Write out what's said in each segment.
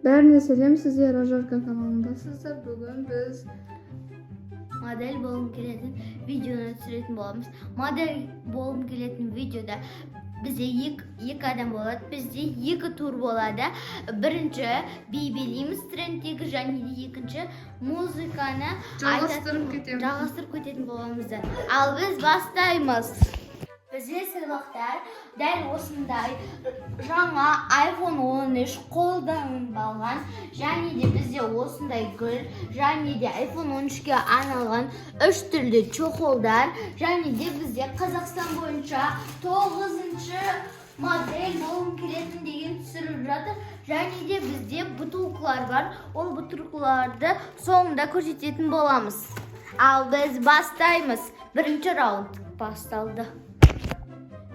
Бәріне сәлем! Сіздер Ажарка каналындасыздар. Бүгін біз модель болғым келетін видеоны түсіретін боламыз. Модель болғым келетін видеода бізде екі адам болады, бізде екі тур болады. Бірінші би билейміз трендтегі және де екінші музыканы жалғастырып кетеміз. Жалғастырып кететін боламыз. Ал біз бастаймыз. Бізде сыйлықтар дәл осындай жаңа iPhone 13 қолданбалған және де бізде осындай гүл және де iPhone 13-ке арналған үш түрлі чехолдар және де бізде Қазақстан бойынша тоғызыншы модель болғым келетін деген түсіріліп жатыр және де бізде бутылкалар бар. Ол бутылкаларды соңында көрсететін боламыз. Ал біз бастаймыз. Бірінші раунд басталды.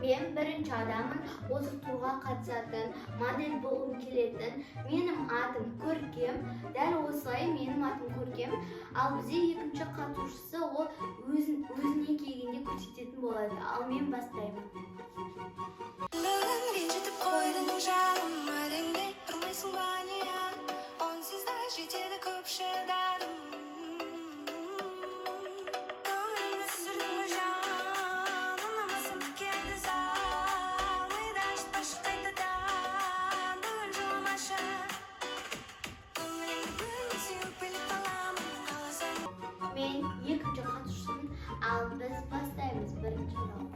Мен бірінші адаммын осы турға қатысатын, модель болғым келетін. Менің атым Көркем. Дәл осылай, менің атым Көркем. Ал бізде екінші қатысушысы, ол өзіне келгенде көрсететін болады. Ал мен бастаймын. Бүгін ренжітіп қойдың, жаным, әрең тұрмайсың ба не? Онсыз да жетеді, көп шыдадым. Көңілімді түсірдің ғой, жан, ұнамасам келді сал мида, ашытпашы қайтадан, бүгін жыламашы. Көңіліңді бөлмесең, өкпелеп қаламын, қаласаң. Мен екінші қатысушымын. Ал біз бастаймыз бірінші раунд.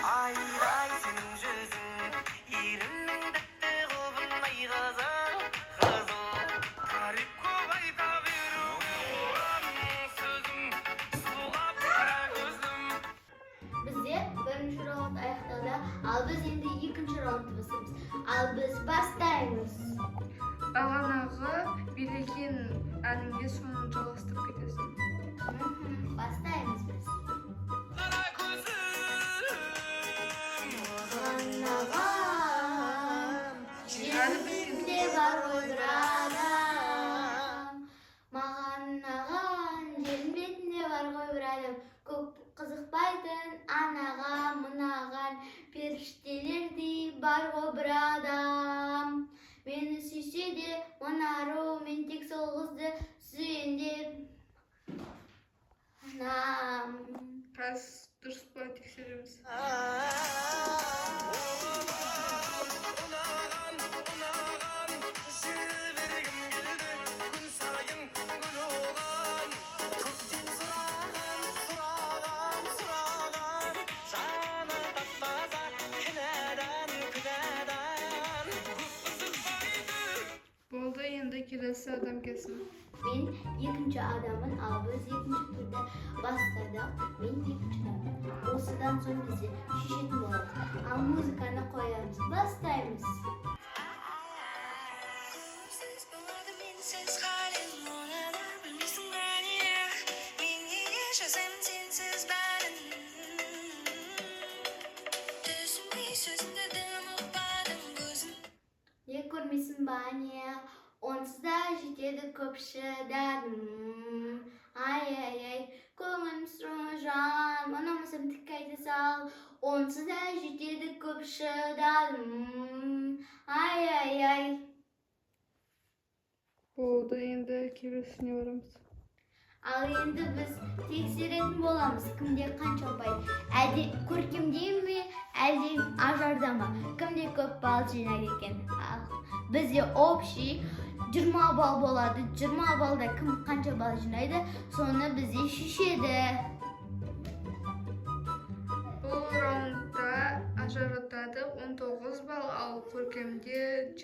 Айдай сенің жүзің, ерінің тәтті құбындай қызыл, қызыл. Тариф көп, айта беруге сөзім, сұлап қара көзім. Бізде бірінші раунд аяқталды. Ал біз енді екінші раундты бастаймыз. Ал біз бастаймыз. Бағанағы билеген әніңде соны жалғастырып кетесің. Бастаймыз біз. Қара көзім. Маған Әлі біткен. жерде бар ғой бір адам, маған ұнаған, жердің бетінде бар ғой бір адам, көп қызықпайтын анаға мынаған, періштелердей бар ғой бір адам. Мені сүйсе де мына ару, мен тек сол қызды сүйем деп анам. Қазір дұрыс па, тексереміз. Ұнаған, ұнаған, жібергім келді күн сайын гүл оған. Көптен сұраған, сұраған, сұраған, жаны тап-таза, кінәдан, күнәдан көп қызықпайды. Болды, енді келесі адам келсін. Мен екінші адаммын. Ал біз екінші турды бастадық. Мен екінші адаммын. Осыдан соң бізде шешетін боламыз. Ал музыканы қоямыз, бастаймыз. Сіз болады менсіз халім, оны да білмейсің ба не? Мен неге жасаймын сенсіз бәрін? Түсінбей сөзіңді, дым ұқпадым көзім. Не, көрмейсің ба не? Онсыз да жетеді, көп шыдадым. Ай, ай, ай, көңілім сұр, жан, ұнамасам, тік айта сал. Онсыз да жетеді, көп шыдадым. Ай, ай, ай. Болды, енді келесіне барамыз. Ал енді біз тексеретін боламыз, кімде қанша ұпай. Әлде Көркемде ме, әлде Ажарда ма, кімде көп балл жинайды екен? Ал бізде общий 20 балл болады. 20 баллда кім қанша балл жинайды, соны бізде шешеді. Бұл раундта Ажар ұтады, 19 балл, ал Көркемде